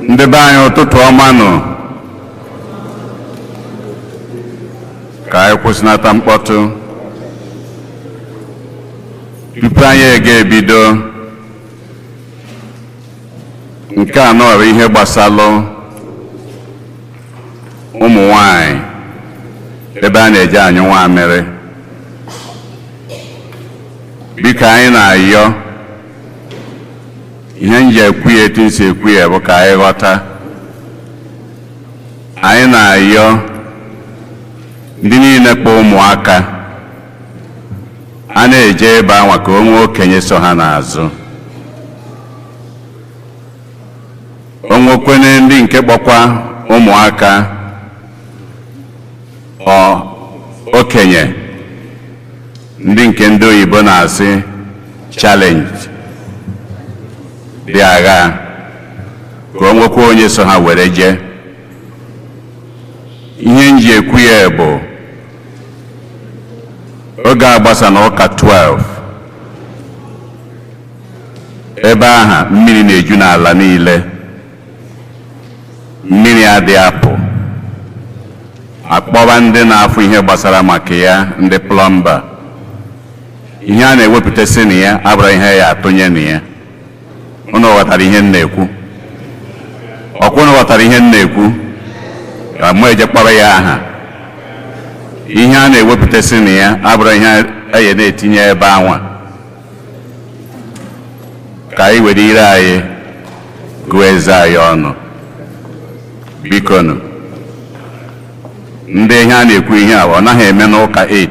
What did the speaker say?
Ndị be anyị, ụtụtụ ọma nụ. Ka anyị kwụsịnata mkpọtụ tupu anyị ega ebido. Nke a nọrọ ihe gbasalụ ụmụ nwanyị ebe a na-eje anyụ nwamịrị. Biko, anyị na-ayọ, ihe m ji ekwu ya etu m si ekwu ya bụ ka anyị ghọta. Anyị na-ayọ ndị niile kpọ ụmụaka a na-eje ebe anwa ka o nwee okenye so ha n'azụ. O nwekwene ndị nke kpọkwa ụmụaka, ọ okenye, ndị nke ndị oyibo na-asị challenge dị agha, ka o nwekwa onye so ha were jee. Ihe m ji ekwu ya bụ oge agbasa na ụka 12, ebe aha mmiri na-eju n'ala niile, mmiri adịghị apụ. Akpọba ndị na-afụ ihe gbasara maka ya, ndị plumber. Ihe a na-ewepụta si na ya abụrụ ihe ya atụnye na ya. Unu ghọtara ihe m na-ekwu? Ọkwa unu ghọtara ihe m na-ekwu? Ka mụ eje kpọrọ ya aha. Ihe a na-ewepụta si na ya abụrụ ihe a ya na-etinye ebe anwa. Ka anyị were ire anyị gụọ eze anyị ọnụ. Bikonu, ndị ihe a na-ekwu, ihe a ọ naghị eme n'ụka 8.